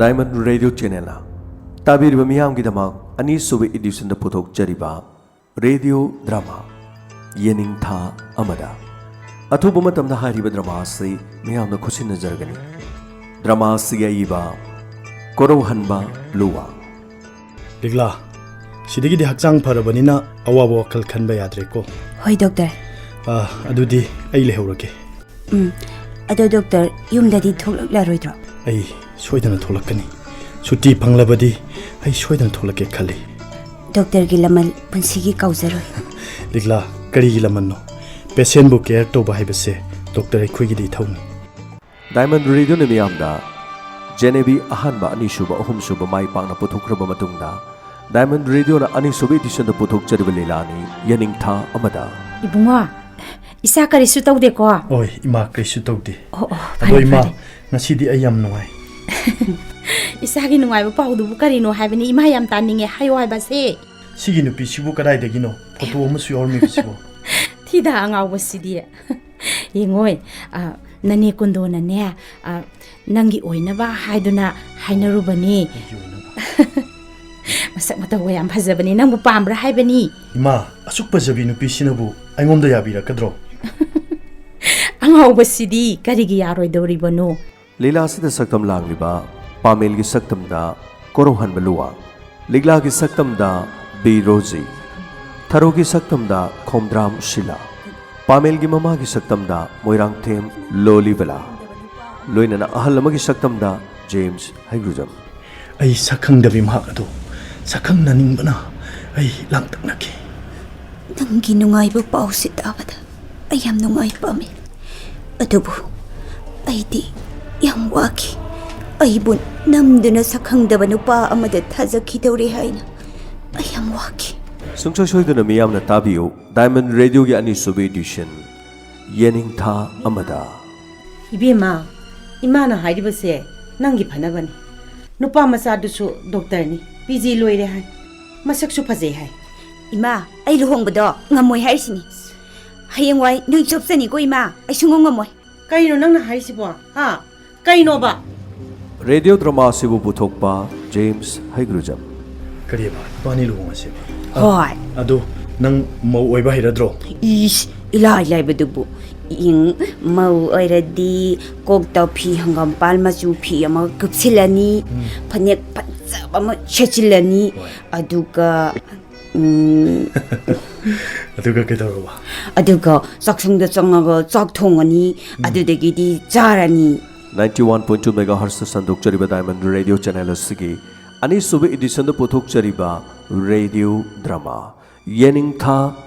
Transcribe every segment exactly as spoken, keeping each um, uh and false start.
Diamond radio ꯆꯦꯅꯦꯜꯅ ꯇꯥꯕꯤꯔꯤꯕ ꯃꯤꯌꯥꯝꯒꯤꯗꯃꯛ ꯑꯅꯤꯁꯨꯕ ꯏꯗꯤꯁꯟꯗ ꯄꯨꯊꯣꯛꯆꯔꯤꯕ radio drama ꯌꯦꯅꯤꯡꯊꯥ ꯑꯃꯗ ꯑꯊꯨꯕ ꯃꯇꯝꯗ ꯍꯥꯏꯔꯤꯕ ꯗ꯭ꯔꯃꯥ ꯑꯁꯤ ꯃꯤꯌꯥꯝꯅ ꯈꯨꯠꯁꯤꯟꯅꯖꯔꯒꯅꯤ꯫ ꯗ꯭ꯔꯃꯥ ꯑꯁꯤꯒꯤ ꯑꯏꯕ ꯀꯣꯔꯧꯍꯟꯕ ꯂꯨꯋꯥ꯫ ꯂꯤꯛꯂꯥ, ꯁꯤꯗꯒꯤꯗꯤ ꯍꯛꯆꯥꯡ ꯐꯔꯕꯅꯤꯅ ꯑꯋꯥꯕ ꯋꯥꯈꯜ ꯈꯟꯕ ꯌꯥꯗ꯭ꯔꯦꯀꯣ꯫ ꯍꯣꯏ, ꯗꯣꯛꯇꯔ꯫ ꯑꯥ, ꯑꯗꯨꯗꯤ ꯑꯩ ꯂꯩꯍꯧꯔꯒꯦ꯫ ꯎꯝ, ꯑꯗꯣ ꯗꯣꯛꯇꯔ, ꯌꯨꯝꯗꯗꯤ ꯊꯣꯛꯂꯛꯂꯔꯣꯏꯗ꯭ꯔꯣ? ꯑꯩ ꯁꯣꯏꯗꯅ ꯊꯣꯛꯂꯛꯀꯅꯤ꯫ ꯁꯨꯇꯤ ꯐꯪꯂꯕꯗꯤ ꯑꯩ ꯁꯣꯏꯗꯅ ꯊꯣꯛꯂꯛꯀꯦ ꯈꯜꯂꯤ꯫ ꯗꯣꯛꯇꯔꯒꯤ ꯂꯃꯟ ꯄꯨꯟꯁꯤꯒꯤ ꯀꯥꯎꯖꯔꯣꯏ꯫ ꯂꯤꯛꯂꯥ, ꯀꯔꯤꯒꯤ ꯂꯃꯟꯅꯣ? ꯄꯦꯁꯦꯟꯕꯨ ꯀꯦꯌꯔ ꯇꯧꯕ ꯍꯥꯏꯕꯁꯦ ꯗꯣꯛꯇꯔ ꯑꯩꯈꯣꯏꯒꯤꯗꯤ ꯏꯊꯧꯅꯤ꯫ ꯗꯥꯏꯃꯟ ꯔꯦꯗꯤꯑꯣꯅ ꯃꯤꯌꯥꯝꯗ ꯖꯦꯅꯦꯕꯤ ꯑꯍꯥꯟꯕ, ꯑꯅꯤꯁꯨꯕ, ꯑꯍꯨꯝꯁꯨꯕ ꯃꯥꯏ ꯄꯥꯛꯅ ꯄꯨꯊꯣꯛꯈ꯭ꯔꯕ ꯃꯇꯨꯡꯗ, ꯗꯥꯏꯃꯟ ꯔꯦꯗꯤꯑꯣꯅ ꯑꯅꯤꯁꯨꯕ ꯏꯗꯤꯁꯟꯗ ꯄꯨꯊꯣꯛꯆꯔꯤꯕ ꯂꯤꯂꯥꯅꯤ ꯌꯦꯅꯤꯡꯊꯥ ꯑꯃꯗ꯫ ꯏꯕꯨꯡꯉꯣ, ꯏꯆꯥ ꯀꯔꯤꯁꯨ ꯇꯧꯗꯦꯀꯣ? ꯍꯣꯏ, ꯏꯃꯥ, ꯀꯔꯤꯁꯨ ꯇꯧꯗꯦ꯫ ꯑꯣ, ꯑꯣ, ꯑꯗꯣ ꯐꯔꯦ, ꯏꯃꯥ, ꯐꯔꯦ꯫ ꯉꯁꯤꯗꯤ ꯑꯩ ꯌꯥꯝ ꯅꯨꯡꯉꯥꯏ꯫ ꯏꯆꯥꯒꯤ ꯅꯨꯡꯉꯥꯏꯕ ꯄꯥꯎꯗꯨꯕꯨ ꯀꯔꯤꯅꯣ ꯍꯥꯏꯕꯅꯤ? ꯏꯃꯥ ꯌꯥꯝ ꯇꯥꯅꯤꯡꯉꯦ, ꯍꯥꯏꯌꯣ ꯍꯥꯏꯕꯁꯦ꯫ ꯁꯤꯒꯤ ꯅꯨꯄꯤꯁꯤꯕꯨ ꯀꯗꯥꯏꯗꯒꯤꯅꯣ ꯐꯣꯇꯣ ꯑꯃꯁꯨ ꯌꯥꯎꯔꯝꯃꯤꯕꯁꯤꯕꯣ? ꯊꯤꯗ ꯑꯉꯥꯎꯕꯁꯤꯗꯤ꯫ ꯌꯦꯡꯉꯣꯏ, ꯑ, ꯅꯅꯦ ꯀꯨꯟꯗꯣꯅꯅꯦ, ꯑ, ꯅꯪꯒꯤ ꯑꯣꯏꯅꯕ ꯍꯥꯏꯗꯨꯅ ꯍꯥꯏꯅꯔꯨꯕꯅꯤ꯫ ꯑꯩꯒꯤ ꯑꯣꯏꯅꯕ? ꯃꯁꯛ ꯃꯇꯧꯒ ꯌꯥꯝ ꯐꯖꯕꯅꯤ, ꯅꯪꯕꯨ ꯄꯥꯝꯕ꯭ꯔꯥ ꯍꯥꯏꯕꯅꯤ꯫ ꯏꯃꯥ, ꯑꯁꯨꯛ ꯐꯖꯕꯤ ꯅꯨꯄꯤꯁꯤꯅꯕꯨ ꯑꯩꯉꯣꯟꯗ ꯌꯥꯕꯤꯔꯛꯀꯗ꯭ꯔꯣ? ꯑꯉꯥꯎꯕꯁꯤꯗꯤ ꯀꯔꯤꯒꯤ ꯌꯥꯔꯣꯏꯗꯧꯔꯤꯕꯅꯣ? ꯂꯤꯂꯥ ꯑꯁꯤꯗ ꯁꯛꯇꯝ ꯂꯥꯡꯂꯤꯕ ꯄꯥꯃꯦꯜꯒꯤ ꯁꯛꯇꯝꯗ ꯀꯣꯔꯧꯍꯟꯕ ꯂꯨꯋꯥꯡ, ꯂꯤꯛꯂꯥꯒꯤ ꯁꯛꯇꯝꯗ ꯕꯤ ꯔꯣꯖꯤ, ꯊꯔꯣꯒꯤ ꯁꯛꯇꯝꯗ ꯈꯣꯝꯗ꯭ꯔꯥꯝ ꯁꯤꯂꯥ, ꯄꯥꯃꯦꯜꯒꯤ ꯃꯃꯥꯒꯤ ꯁꯛꯇꯝꯗ ꯃꯣꯏꯔꯥꯡꯊꯦꯝ ꯂꯣꯂꯤꯕꯂꯥ, ꯂꯣꯏꯅꯅ ꯑꯍꯜ ꯑꯃꯒꯤ ꯁꯛꯇꯝꯗ ꯖꯦꯝꯁ ꯍꯩꯒ꯭ꯔꯨꯖꯝ꯫ ꯑꯩ ꯁꯛꯈꯪꯗꯕꯤ ꯃꯍꯥꯛ ꯑꯗꯨ ꯁꯛꯈꯪꯅꯅꯤꯡꯕꯅ ꯑꯩ ꯂꯥꯡꯇꯛꯅꯈꯤ꯫ ꯅꯪꯒꯤ ꯅꯨꯡꯉꯥꯏꯕ ꯄꯥꯎꯁꯤ ꯇꯥꯕꯗ ꯑꯩ ꯌꯥꯝ ꯅꯨꯡꯉꯥꯏ ꯄꯥꯝꯃꯤ꯫ ꯑꯗꯨꯕꯨ ꯑꯩꯗꯤ ꯌꯥꯝ ꯋꯥꯈꯤ꯫ ꯑꯩꯕꯨ ꯅꯝꯗꯨꯅ ꯁꯛꯈꯪꯗꯕ ꯅꯨꯄꯥ ꯑꯃꯗ ꯊꯥꯖꯈꯤꯗꯧꯔꯦ ꯍꯥꯏꯅ ꯑꯩ ꯌꯥꯝ ꯋꯥꯈꯤ꯫ ꯁꯨꯡꯁꯣꯏ ꯁꯣꯏꯗꯅ ꯃꯤꯌꯥꯝꯅ ꯇꯥꯕꯤꯌꯨ, ꯗꯥꯏꯃꯟ ꯔꯦꯗꯤꯑꯣꯒꯤ ꯑꯅꯤꯁꯨꯕ ꯏꯗꯤꯁꯟ, ꯌꯦꯅꯤꯡꯊꯥ ꯑꯃꯗ꯫ ꯏꯕꯦꯝꯃ, ꯏꯃꯥꯅ ꯍꯥꯏꯔꯤꯕꯁꯦ ꯅꯪꯒꯤ ꯐꯅꯕꯅꯤ꯫ ꯅꯨꯄꯥ ꯃꯆꯥꯗꯨꯁꯨ ꯗꯣꯛꯇꯔꯅꯤ, ꯄꯤ ꯖꯤ ꯂꯣꯏꯔꯦ ꯍꯥꯏ, ꯃꯁꯛꯁꯨ ꯐꯖꯩ ꯍꯥꯏ꯫ ꯏꯃꯥ, ꯑꯩ ꯂꯨꯍꯣꯡꯕꯗꯣ ꯉꯝꯃꯣꯏ ꯍꯥꯏꯔꯤꯁꯤꯅꯤ꯫ ꯍꯌꯦꯡꯋꯥꯏ ꯅꯣꯏ ꯆꯣꯞꯆꯅꯤꯀꯣ ꯏꯃꯥ, ꯑꯩ ꯁꯨꯡꯉꯝ ꯉꯝꯃꯣꯏ꯫ ꯀꯩꯅꯣ ꯅꯪꯅ ꯍꯥꯏꯔꯤꯁꯤꯕꯣ? ꯍꯥ? ꯀꯩꯅꯣꯕ? ꯔꯦꯗꯤꯑꯣ ꯗ꯭ꯔꯃꯥ ꯑꯁꯤꯕꯨ ꯄꯨꯊꯣꯛꯄ ꯖꯦꯝꯁ ꯍꯩꯒ꯭ꯔꯨꯖꯝ꯫ ꯀꯔꯤꯕ? ꯏꯕꯥꯅꯤ ꯂꯨꯍꯣꯡꯉꯁꯦꯕ? ꯑ, ꯍꯣꯏ꯫ ꯑꯗꯨ ꯅꯪ ꯃꯧ ꯑꯣꯏꯕ ꯍꯩꯔꯗ꯭ꯔꯣ? ꯏꯁ, ꯏꯂꯥꯏ ꯂꯥꯏꯕꯗꯨꯕꯨ꯫ ꯏꯪ, ꯃꯧ ꯑꯣꯏꯔꯗꯤ ꯀꯣꯛꯇ ꯐꯤ ꯍꯪꯒꯥꯝꯄꯥꯜ ꯃꯆꯨ ꯐꯤ ꯑꯃ ꯀꯨꯞꯁꯤꯜꯂꯅꯤ, ꯎꯝ꯫ ꯐꯅꯦꯛ ꯐꯖꯕ ꯑꯃ ꯁꯦꯠꯆꯤꯜꯂꯅꯤ, ꯍꯣꯏ꯫ ꯑꯗꯨꯒ, ꯎꯝ, ꯑꯗꯨꯒ ꯀꯩꯗꯧꯔꯕ? ꯑꯗꯨꯒ ꯆꯥꯛꯁꯪꯗ ꯆꯪꯉꯒ ꯆꯥꯛ ꯊꯣꯡꯉꯅꯤ, ꯎꯝ꯫ ꯑꯗꯨꯗꯒꯤꯗꯤ ꯆꯥꯔꯅꯤ꯫ Ninety one point two megahertz ꯁꯟꯗꯣꯛꯆꯔꯤꯕ Diamond Radio channel ꯑꯁꯤꯒꯤ ꯑꯅꯤꯁꯨꯕ edition ꯗ ꯄꯨꯊꯣꯛꯆꯔꯤꯕ ꯔꯦꯗꯤꯑꯣ ꯗ꯭ꯔꯃꯥ ꯌꯦꯅꯤꯡꯊꯥ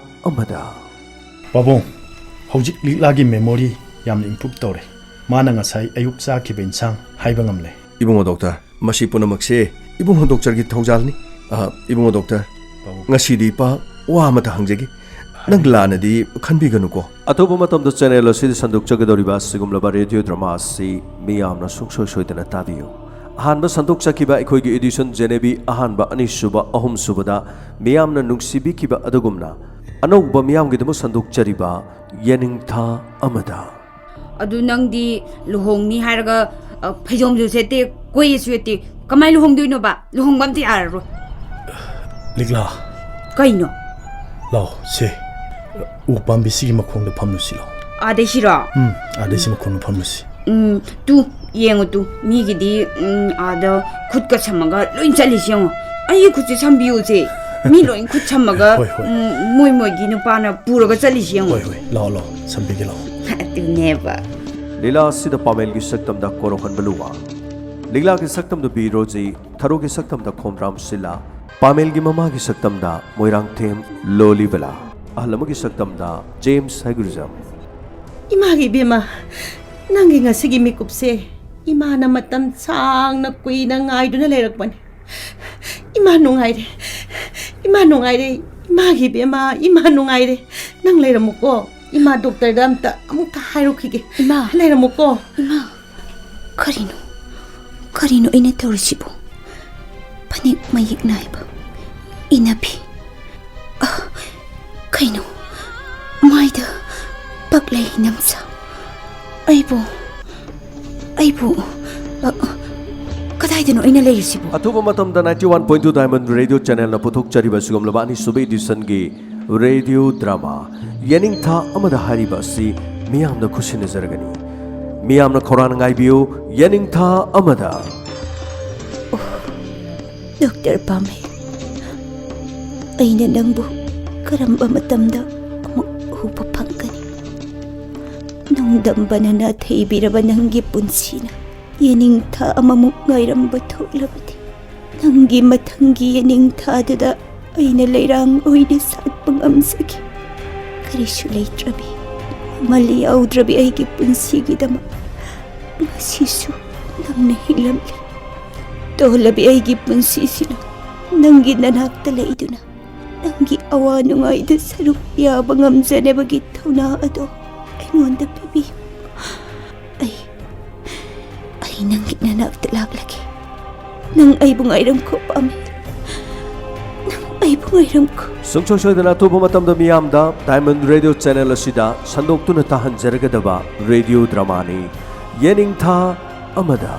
ꯑꯃꯗ꯫ ꯄꯥꯕꯨꯡ, ꯍꯧꯖꯤꯛ ꯂꯤꯛꯂꯥꯒꯤ memory ꯌꯥꯝꯅ improve ꯇꯧꯔꯦ꯫ ꯃꯥꯅ ꯉꯁꯥꯏ ꯑꯌꯨꯛ ꯆꯥꯈꯤꯕ ꯏꯟꯁꯥꯡ ꯍꯥꯏꯕ ꯉꯝꯂꯦ꯫ ꯏꯕꯨꯡꯉꯣ ꯗꯣꯛꯇꯔ, ꯃꯁꯤ ꯄꯨꯝꯅꯃꯛꯁꯦ ꯏꯕꯨꯡꯉꯣ ꯗꯣꯛꯇꯔꯒꯤ ꯊꯧꯖꯥꯜꯅꯤ꯫ ꯑ, ꯏꯕꯨꯡꯉꯣ ꯗꯣꯛꯇꯔ, ꯄꯥꯕꯨꯡ꯫ ꯉꯁꯤꯗꯤ ꯏꯄꯥ ꯋꯥ ꯑꯃꯇ ꯍꯪꯖꯒꯦ꯫ ꯅꯪ ꯂꯥꯟꯅꯗꯤ ꯈꯟꯕꯤꯒꯅꯨꯀꯣ꯫ ꯑꯊꯨꯕ ꯃꯇꯝꯗ channel ꯑꯁꯤꯗ ꯁꯟꯗꯣꯛꯆꯒꯗꯧꯔꯤꯕ ꯑꯁꯤꯒꯨꯝꯂꯕ ꯔꯦꯗꯤꯑꯣ ꯗ꯭ꯔꯃꯥ ꯑꯁꯤ ꯃꯤꯌꯥꯝꯅ ꯁꯨꯡꯁꯣꯏ ꯁꯣꯏꯗꯅ ꯇꯥꯕꯤꯌꯨ꯫ ꯑꯍꯥꯟꯕ ꯁꯟꯗꯣꯛꯆꯈꯤꯕ ꯑꯩꯈꯣꯏꯒꯤ edition ꯖꯦꯅꯦꯕꯤ ꯑꯍꯥꯟꯕ, ꯑꯅꯤꯁꯨꯕ, ꯑꯍꯨꯝꯁꯨꯕꯗ ꯃꯤꯌꯥꯝꯅ ꯅꯨꯡꯁꯤꯕꯤꯈꯤꯕ ꯑꯗꯨꯒꯨꯝꯅ ꯑꯅꯧꯕ ꯃꯤꯌꯥꯝꯒꯤꯗꯃꯛ ꯁꯟꯗꯣꯛꯆꯔꯤꯕ ꯌꯦꯅꯤꯡꯊꯥ ꯑꯃꯗ꯫ ꯑꯗꯨ ꯅꯪꯗꯤ ꯂꯨꯍꯣꯡꯅꯤ ꯍꯥꯏꯔꯒ, ꯑ, ꯐꯩꯖꯣꯝꯁꯨ ꯁꯦꯠꯇꯦ, ꯀꯣꯏꯌꯦꯁꯨ ꯁꯦꯠꯇꯦ, ꯀꯃꯥꯏ ꯂꯨꯍꯣꯡꯗꯣꯏꯅꯣꯕ? ꯂꯨꯍꯣꯡꯕ ꯑꯝꯇ ꯌꯥꯔꯔꯣꯏ꯫ ꯂꯤꯛꯂꯥ꯫ ꯀꯩꯅꯣ? ꯂꯥꯎ, ꯁꯦ, ꯎ ꯄꯥꯝꯕꯤꯁꯤꯒꯤ ꯃꯈꯣꯡꯗ ꯐꯝꯂꯨꯁꯤ ꯂꯥꯎ꯫ ꯑꯥꯗꯩ ꯁꯤꯔꯣ? ꯎꯝ, ꯑꯥꯗꯩ ꯁꯤ ꯃꯈꯣꯡꯗ ꯐꯝꯂꯨꯁꯤ꯫ ꯎꯝ, ꯇꯨ, ꯌꯦꯡꯉꯨ ꯇꯨ, ꯃꯤꯒꯤꯗꯤ, ꯎꯝ, ꯑꯥꯗ ꯈꯨꯠꯀ ꯁꯝꯃꯒ ꯂꯣꯏ ꯆꯠꯂꯤꯁꯤ ꯌꯦꯡꯉꯣ꯫ ꯑꯩꯒꯤ ꯈꯨꯠꯁꯦ ꯁꯝꯕꯤꯌꯨꯁꯦ꯫ ꯃꯤ ꯂꯣꯏ ꯈꯨꯠ ꯁꯝꯃꯒ, ꯍꯣꯏ, ꯍꯣꯏ꯫ ꯎꯝ, ꯃꯣꯏ ꯃꯣꯏꯒꯤ ꯅꯨꯄꯥꯅ ꯄꯨꯔꯒ ꯆꯠꯂꯤꯁꯤ ꯌꯦꯡꯉꯣ꯫ ꯍꯣꯏ, ꯍꯣꯏ, ꯂꯥꯛꯑꯣ, ꯂꯥꯛꯑꯣ, ꯁꯝꯕꯤꯒꯦ ꯂꯥꯛꯑꯣ꯫ ꯑꯗꯨꯅꯦꯕ꯫ ꯂꯤꯂꯥ ꯑꯁꯤꯗ ꯄꯥꯃꯦꯜꯒꯤ ꯁꯛꯇꯝꯗ ꯀꯣꯔꯧꯍꯟꯕ ꯂꯨꯋꯥ, ꯂꯤꯛꯂꯥꯒꯤ ꯁꯛꯇꯝꯗ ꯕꯤ ꯔꯣꯖꯤ, ꯊꯔꯣꯒꯤ ꯁꯛꯇꯝꯗ ꯈꯣꯝꯗ꯭ꯔꯥꯝ ꯁꯤꯂꯥ, ꯄꯥꯃꯦꯜꯒꯤ ꯃꯃꯥꯒꯤ ꯁꯛꯇꯝꯗ ꯃꯣꯏꯔꯥꯡꯊꯦꯝ ꯂꯣꯂꯤꯕꯂꯥ, ꯑꯍꯜ ꯑꯃꯒꯤ ꯁꯛꯇꯝꯗ ꯖꯦꯝꯁ ꯍꯩꯒ꯭ꯔꯨꯖꯝ꯫ ꯏꯃꯥꯒꯤ ꯏꯕꯦꯝꯃ, ꯅꯪꯒꯤ ꯉꯁꯤꯒꯤ ꯃꯤꯀꯨꯞꯁꯦ ꯏꯃꯥꯅ ꯃꯇꯝ ꯁꯥꯡꯅ ꯀꯨꯏꯅ ꯉꯥꯏꯗꯨꯅ ꯂꯩꯔꯛꯄꯅꯤ꯫ ꯏꯃꯥ ꯅꯨꯡꯉꯥꯏꯔꯦ, ꯏꯃꯥ ꯅꯨꯡꯉꯥꯏꯔꯦ, ꯏꯃꯥꯒꯤ ꯏꯕꯦꯝꯃ, ꯏꯃꯥ ꯅꯨꯡꯉꯥꯏꯔꯦ꯫ ꯅꯪ ꯂꯩꯔꯝꯃꯨꯀꯣ, ꯏꯃꯥ ꯗꯣꯛꯇꯔꯗ ꯑꯝꯇ ꯑꯃꯨꯛꯇ ꯍꯥꯏꯔꯨꯈꯤꯒꯦ꯫ ꯏꯃꯥ꯫ ꯂꯩꯔꯝꯃꯨꯀꯣ꯫ ꯏꯃꯥ, ꯀꯔꯤꯅꯣ? ꯀꯔꯤꯅꯣ ꯑꯩꯅ ꯇꯧꯔꯤꯁꯤꯕꯨ? ꯐꯅꯦꯛ ꯃꯌꯦꯛ ꯅꯥꯏꯕ, ꯏꯟꯅꯐꯤ꯫ ꯑ, ꯀꯩꯅꯣ? ꯃꯥꯏꯗ ꯄꯛꯂꯩ ꯅꯝꯖ꯫ ꯑꯩꯕꯨ, ꯑꯩꯕꯨ, ꯑ, ꯀꯗꯥꯏꯗꯅꯣ ꯑꯩꯅ ꯂꯩꯔꯤꯁꯤꯕꯨ? ꯑꯊꯨꯕ ꯃꯇꯝꯗ ninety one point two Diamond Radio Channelꯅ ꯄꯨꯊꯣꯛꯆꯔꯤꯕ ꯑꯁꯤꯒꯨꯝꯂꯕ ꯑꯅꯤꯁꯨꯕ editionꯒꯤ radio drama ꯌꯦꯅꯤꯡꯊꯥ ꯑꯃꯗ ꯍꯥꯏꯔꯤꯕ ꯑꯁꯤ ꯃꯤꯌꯥꯝꯅ ꯈꯨꯠꯁꯤꯟꯅꯖꯔꯒꯅꯤ꯫ ꯃꯤꯌꯥꯝꯅ ꯈꯧꯔꯥꯡꯅ ꯉꯥꯏꯕꯤꯌꯨ꯫ ꯌꯦꯅꯤꯡꯊꯥ ꯑꯃꯗ꯫ ꯗꯣꯛꯇꯔ ꯄꯥꯝꯍꯩ, ꯑꯩꯅ ꯅꯪꯕꯨ ꯀꯔꯝꯕ ꯃꯇꯝꯗ ꯑꯃꯨꯛ ꯎꯕ ꯐꯪꯒꯅꯤ? ꯅꯣꯡꯗꯝꯕꯅ ꯅꯥꯊꯩꯕꯤꯔꯕ ꯅꯪꯒꯤ ꯄꯨꯟꯁꯤꯅ ꯌꯦꯅꯤꯡꯊꯥ ꯑꯃꯃꯨꯛ ꯉꯥꯏꯔꯝꯕ ꯊꯣꯛꯂꯕꯗꯤ, ꯅꯪꯒꯤ ꯃꯊꯪꯒꯤ ꯌꯦꯅꯤꯡꯊꯥꯗꯨꯗ ꯑꯩꯅ ꯂꯩꯔꯥꯡ ꯑꯣꯏꯅ ꯁꯥꯠꯄ ꯉꯝꯖꯒꯦ꯫ ꯀꯔꯤꯁꯨ ꯂꯩꯇ꯭ꯔꯕꯤ, ꯃꯃꯜ ꯌꯥꯎꯗ꯭ꯔꯕꯤ ꯑꯩꯒꯤ ꯄꯨꯟꯁꯤꯒꯤꯗꯃꯛ ꯉꯁꯤꯁꯨ ꯅꯪꯅ ꯍꯤꯡꯂꯝꯂꯤ꯫ ꯇꯣꯜꯂꯕꯤ ꯑꯩꯒꯤ ꯄꯨꯟꯁꯤꯁꯤꯅ ꯅꯪꯒꯤ ꯅꯅꯥꯛꯇ ꯂꯩꯗꯨꯅ ꯅꯪꯒꯤ ꯑꯋꯥ ꯅꯨꯡꯉꯥꯏꯗ ꯁꯔꯨꯛ ꯌꯥꯕ ꯉꯝꯖꯅꯕꯒꯤ ꯊꯧꯅꯥ ꯑꯗꯣ ꯑꯩꯉꯣꯟꯗ ꯄꯤꯕꯤꯌꯨ꯫ ꯑꯩ ꯑꯩ ꯅꯪꯒꯤ ꯅꯅꯥꯛꯇ ꯂꯥꯛꯂꯒꯦ꯫ ꯅꯪ ꯑꯩꯕꯨ ꯉꯥꯏꯔꯝꯈꯣ ꯄꯥꯝꯃꯤ꯫ ꯅꯪ ꯑꯩꯕꯨ ꯉꯥꯏꯔꯝꯈꯣ꯫ ꯁꯨꯡꯁꯣꯏ ꯁꯣꯏꯗꯅ ꯑꯊꯨꯕ ꯃꯇꯝꯗ ꯃꯤꯌꯥꯝꯗ Diamond Radio Channel ꯑꯁꯤꯗ ꯁꯟꯗꯣꯛꯇꯨꯅ ꯇꯥꯍꯟꯖꯔꯒꯗꯕ radio dramaꯅꯤ ꯌꯦꯅꯤꯡꯊꯥ ꯑꯃꯗ꯫